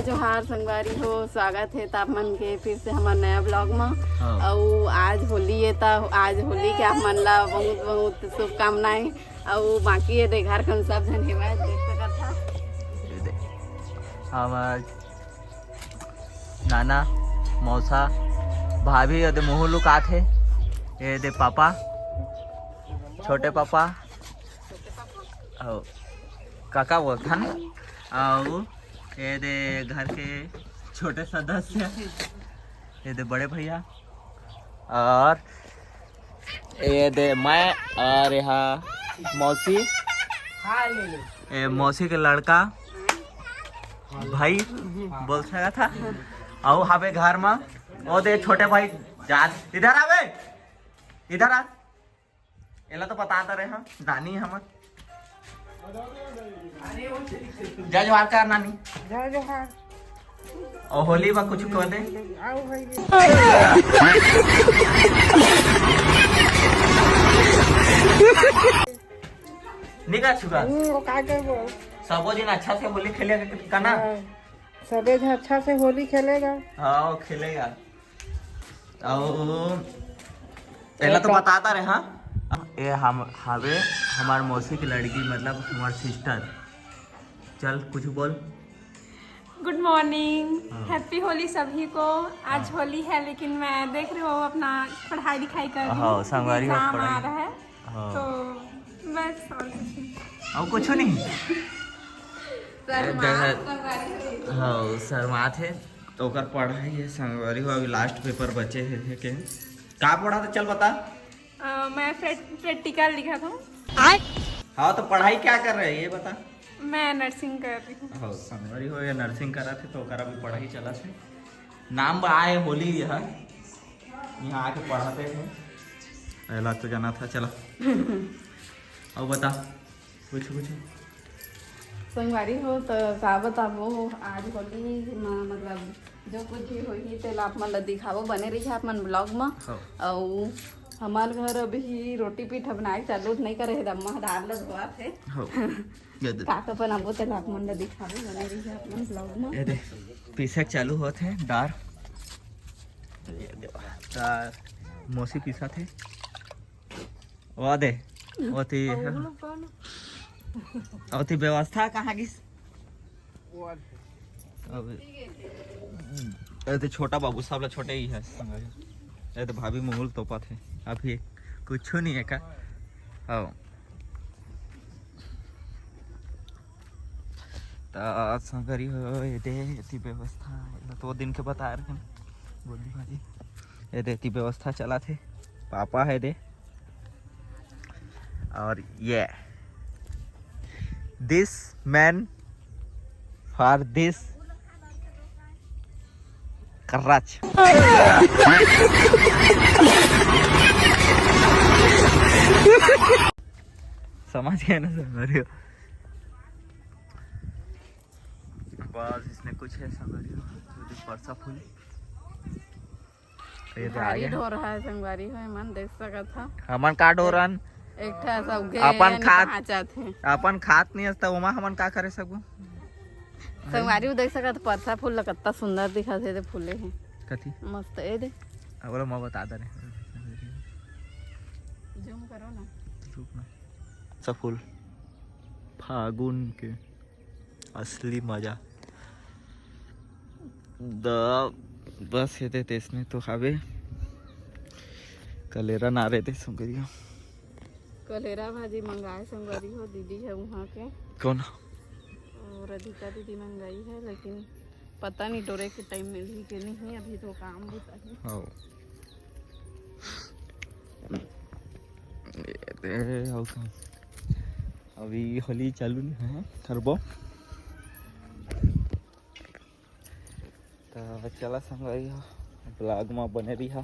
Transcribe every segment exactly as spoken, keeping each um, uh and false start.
जोहार संगवारी हो, स्वागत हे त आप मन के फिर से हमर नया ब्लॉग म। हाँ। अउ आज होली हे त आज होली के आप मन ला बहुत बहुत शुभकामनाएं। अउ बाकी ये दे घर के सब झन हेवय, देख सकत हा। ये दे, हमर नाना, मौसा, भाभी, ये दे मुहू लुकात हे। ये दे पापा, छोटे पापा, अउ काका बोलथन। अउ ये दे घर के छोटे सदस्य, ये दे बड़े भैया, और ये दे मैं, और यहाँ मौसी, ये मौसी के लड़का भाई बोल सकत हा। अउ हावे घर मा, ओ दे छोटे भाई, जा इधर आवे, इधर आ। एला तो बता दे रहे हम, नानी हमर। जय जोहार कर नानी। जय जोहार। और होली बा कुछ कह दे। आओ भाई। निका छुका। हम्म, वो का करबो? सबो दिन अच्छा से होली खेले का ना? हाँ, सबे जन अच्छा से होली खेलेगा। हाँ, वो खेलेगा। अउ एला तो बताता रहे, हाँ। ये हम हावे हमार मौसी की लड़की, मतलब हमार सिस्टर। चल कुछ बोल। गुड मॉर्निंग, हाँ। हैप्पी होली सभी को। आज हाँ। होली है, लेकिन मैं देख रही हूँ अपना पढ़ाई लिखाई कर रही हाँ, हूँ, संगवारी हो एग्जाम आ पढ़ाई। रहा है। हाँ। तो बस और कुछ नहीं। और कुछ नहीं। शर्मात, संगवारी हो। हाँ, शर्मात है। तो ओकर पढ़ाई है संगवारी हो, अभी लास्ट पेपर बचे है, है के? का पढ़ा था, चल बता। अ, मैं प्रैक-, प्रैक्टिकल लिखा था। हाँ, तो पढ़ाई क्या कर रहे हैं ये बता। मैं नर्सिंग कर रही हूँ। हाँ, संगवारी हो या नर्सिंग करा थे तो ओकर अभी पढ़ाई चला थे। नाम बा आए होली यह, यहाँ आके पढ़ाते थे। पहला तो जाना था, चला। अब बता। कुछ कुछ। संगवारी हो तो का बताबो, आज होली म-, मतलब जो कुछ भी होही तेला आप मन ला दिखाबो, बने रहिए आप मन ब्लॉग म। हाँ। अउ हमार घर अभी रोटी पीठा बनाए चालू नहीं करे हे, अम्मा दाल ला धोआ थे। हाँ। ये दे। का का बनाबो तेला आप मन ला दिखाबो, बने रहिए आप मन ब्लॉग म। ये दे, पीसक चालू होत हे दार। ये दे, दार मौसी पीसा थे। वाह दे, ओती, ओती व्यवस्था कहाँ गिस? अब, ए तो छोटा बाबू, सब ला छोटे ही है। ए तो भाभी मुहुल तोपत हे, अभी कुछ नहीं है का? हाँ। त संगरी हो, ये दे, एती व्यवस्था, ये तो दिन के बता रहे हैं, बोली भाजी। ये दे, एती व्यवस्था चला थे, पापा है दे। और ये, this man for this crutch। समझ गए ना संगरी हो? बस इसने कुछ है संगरी हो, तो परसा फूल। ये तो आ गाड़ी गया। ढो रहा है संगवारी हो, मन देख सकत हा। हमन का ढोरन? एक ठा सब गे अपन यानी खात, कहाँ जात हे। अपन खात नहीं हस त ओमा हमन का करे सकबो? संगवारी हो देख सकत, परसा फूल ला कत्ता सुंदर दिखत हे, दे फूले हे। कथी? मस्त, ए दे। अब बोलो, मैं बता दे रहे। जूम करो ना। रुक ना। परसा फूल। फागुन के। असली मजा। द-, बस ये दे, तेसने तो खाबे। कलेरा ना रहे थे संगरिया। कलेरा भाजी मंगाए संगरी हो, दीदी है वहाँ के। कौन? वो रधिका दीदी मंगाई है, लेकिन पता नहीं टोरे के टाइम मिलही के नहीं, अभी तो काम भी है। हाँ। ये दे, और कौन? अभी होली चालू नहीं है, करबो। त चला संगवारी हो, ब्लॉग में बने रहिहा।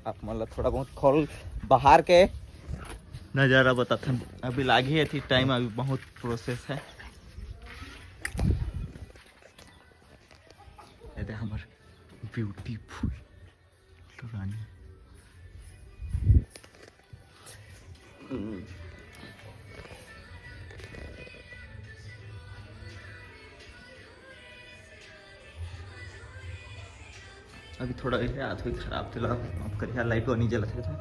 आप मन ला थोड़ा बहुत खोल बाहर के नज़ारा बताथन। अभी लागी है थी टाइम, अभी बहुत प्रोसेस है। ये दे हमर ब्यूटीफुल रानी। अभी थोड़ा ये हाथ हुई खराब, तेला माफ करिहा, लाइट वा नहीं जलत हे तो।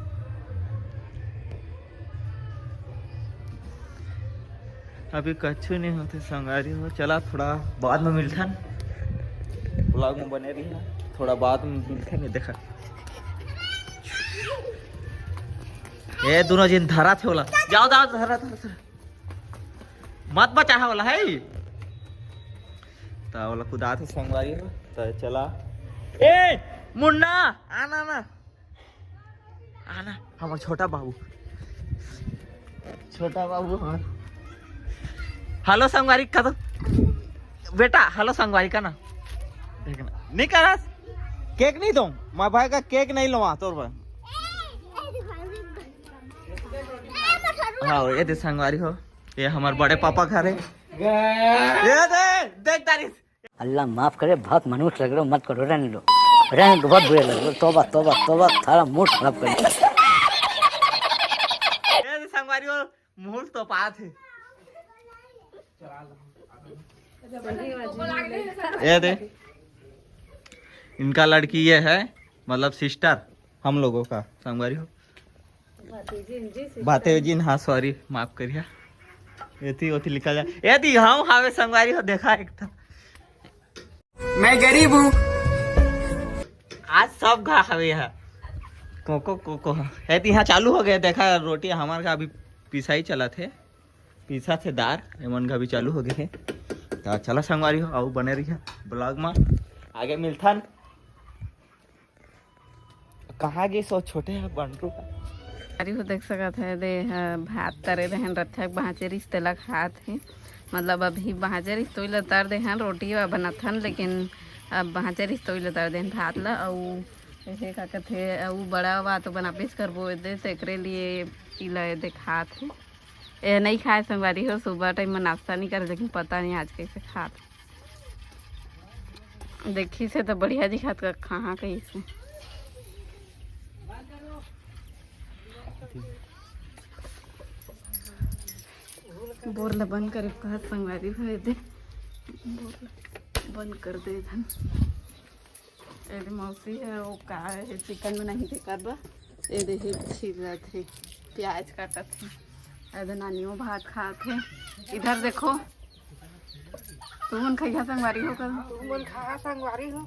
अभी कछु नहीं होते संगवारी हो, चला थोड़ा बाद में मिलथन, ब्लॉग में बने रहिहा, थोड़ा बाद में मिलथन। ये देखा, ये दोनों जिन धरा थे वाला, जाओ जाओ, धरा धरा धरा, मत बचा है वाला है। त ओला कुदात हे संगवारी हो। त चला, ए मुन्ना, आना ना, आना, हमर छोटा बाबू, छोटा बाबू हमर। हेलो संगवारी का तो, बेटा हेलो संगवारी का ना, देख ना, नहीं करस, केक नहीं दूं मैं भाई का, केक नहीं लूंगा तोर बर। हाँ, ये दे संगवारी हो, ये हमर बड़े पापा घर है। ये दे, देख तारी। अल्लाह माफ करे, बहुत मनहूस लग रहे हो, मत करो, रहने दो, रहने दो, बहुत बुरे लग रहे हो। तौबा, तौबा, तौबा, सारा मूड खराब कर दिया। ये दे संगवारी हो, मुहूर्त तो पात है। ये दे, इनका लड़की ये है, मतलब सिस्टर हम लोगों का, संगवारी हो। बातें जिन, हाँ सॉरी, माफ करिहा। एती ओती लिखा जा, एती हम हावे संगवारी हो, देखा एक था। मैं गरीब हूँ। आज सब घा हवे यहाँ। कोको कोको हाँ। एती यहाँ चालू हो गया, देखा रोटी हमार का अभी पिसाई चला थे, पीसा थे दार, एमन का भी चालू हो गए है। तो चला संगवारी हो, आऊ बने रहिहा ब्लॉग में, आगे मिलथन। कहाँ गे सो छोटे ह बंटू? अरे वो देख सकत है दे ह, भात तरे रहन रथे, बाँचे रिस तेला खात हे। मतलब अभी बाँचे रिस तोई ल तर देहन, रोटी वा बनाथन, लेकिन अब बाँचे रिस तोई ल तर देहन भात ला। अउ ये का कथे, अउ बड़ा वा तो बनाबेच करबो दे, तेकरे लिए इला दे खात हे। ए नहीं खाए संगवारी हो, सुबह टाइम में नाश्ता नहीं करे, लेकिन पता नहीं आज कैसे खात। देखी से तो बढ़िया दिखात का, कहाँ कहीं से। बोर ला बंद करे कहत संगवारी भाई दे, बोर ला बंद कर दे धन। एदे मौसी है, वो का है, चिकन बनाही तेकर बर। एदे हे छिलत हे, प्याज काटत हे। एदे नानियो भात खात हे। इधर देखो, तुमन खइहा संगवारी हो कर? तुमन खा संगवारी हो।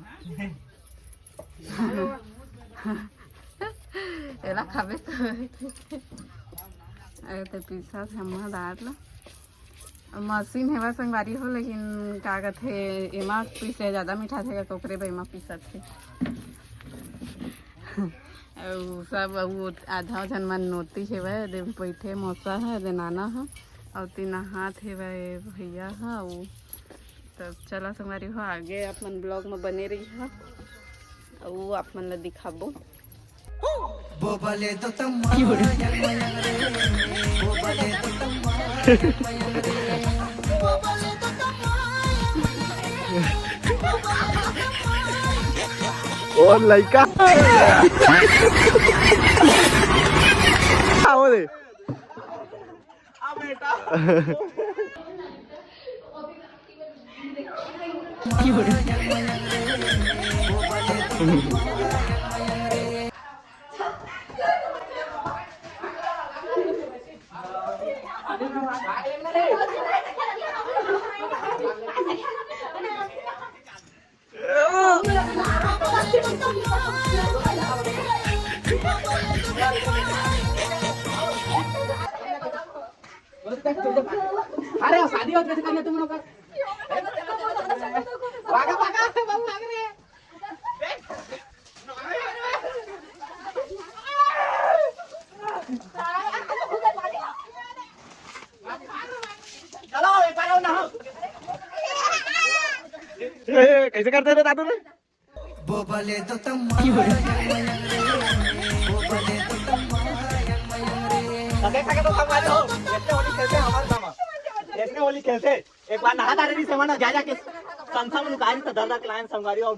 एला खाबे तो। एदे पीसा से हम्मा दार ला। मशीन हेवय संगवारी हो, लेकिन का कथे, एमा पीसे ज्यादा मीठा थे, ओकरे बर एमा पीसत हे। अउ सब, अउ आधा झन मन नोती हेवय, दे बैठे मौसा ह, दे नाना ह, अउ तीन हाथ हेवय भैया ह, अउ तब चला संगवारी हो, आगे आप मन ब्लॉग में बने रहिहा, अउ आप मन ला दिखाबो। और लइका। आओ रे। अरे शादी हो कैसे करना तुम लोग का? भागा, भागा, बाबू भाग रहे हैं। चलो, एक बार और नहाओ। ए, कैसे करते थे दादू ने? तो देख सके तो संगवारी हो, ऐसे होली खेलते हैं हमारे गाँव में। ऐसे होली खेलते हैं। एक बार नहा तारे नहीं सेवा ना, जा जाके संसा में लुकाई तो दर्द लाइन संगवारी और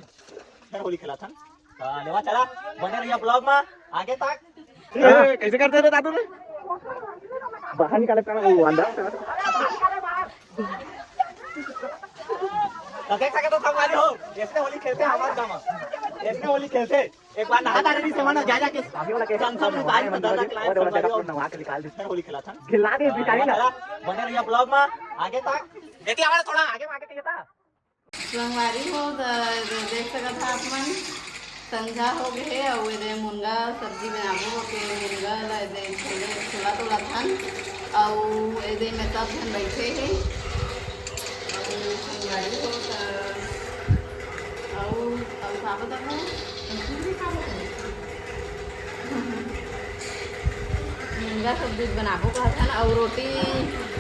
फिर होली खेला था। हाँ, लेवा चला, बने रहिया ब्लॉग में आगे तक। ए, कैसे करते थे दादू ने? बाहर निकाले का वो अंदर। तो देख सके तो संगवारी हो, ऐसे होली खेलते हैं हमारे गाँव में। ऐसने होली खेलथे। एक बार नहा तारे नहीं सेवा ना, जा जाके। अभी वाला कैसे? संसद में बाहर बंदा ना लाए, संसद में नहा के निकाल दे। होली खेला था। खिला दे बेचारी ना। बने रहिए vlog में आगे तक। देखिए हमारा थोड़ा आगे में आगे चाहिए था। संगवारी हो, त देख सकत हा आप मन, संझा हो गए हे, अउ एदे मुनगा सब्जी बनाबो के मुनगा ला एदे छोले, छोला तोला थन, अउ एदे में सब झन बैठे हे। अउ संगवारी हो, त अउ, अउ का बताबो? मुनगा सब्जी बनाबो कहत हन, अउ रोटी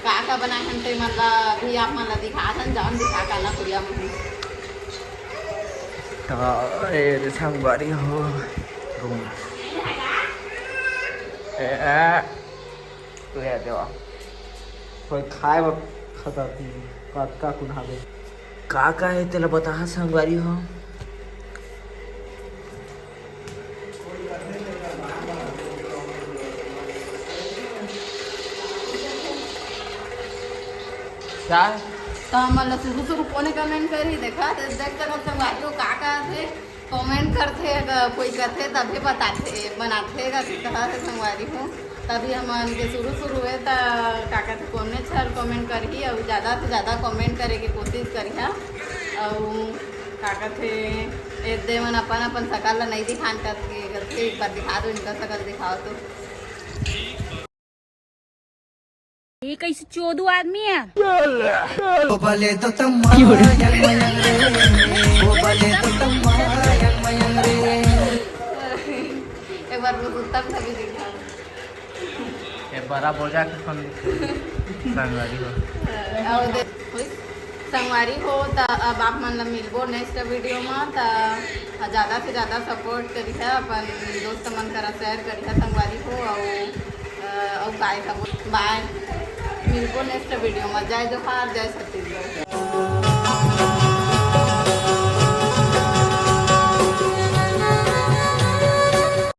का का बनाए हन, ते मन ला अभी आप मन ला दिखात हन, जौन दिखा का ना कुड़िया मन। त ए दे संगवारी हो, घूम। ए, ए, ले देवा। कोई खाए बर खतरती, कतका कुन हावे। का का हे, तेला बता संगवारी हो। क्या है? त हमन ला शुरू शुरू कोने comment करही, देखा, त देख सकत संगवारी हो का का हे, comment करथे, अगर कोई करथे तभे बताथे, बनाथे, अगर कहा हे संगवारी हो, तभी हमन के शुरू शुरू हे, त का कहथे, कोने छर comment करही, अउ ज्यादा से ज्यादा comment करे के कोशिश करिहा, अउ का कहथे, ए दे मन अपन अपन शकल ला नहीं दिखान करके, करथे, एक बार दिखा दो, इनका शकल दिखाओ तो। ये कैसे चोदू आदमी है? वो बोले तो तम्मा, यंग मयंग रे। वो बोले तो तम्मा, यंग मयंग रे। एक बार वो उत्तम का भी दिखा। ये बड़ा बोझा के फन संगवारी हो। और दे-, संगवारी हो, त अब आप मन ला मिलबो next video मा। त ज्यादा से ज्यादा support करिहा, अपन दोस्त मन करा share करिहा संगवारी हो। अउ, अ, अउ काय का बोल, bye, मिलबो next video मा। जय जोहार, जय छत्तीसगढ़।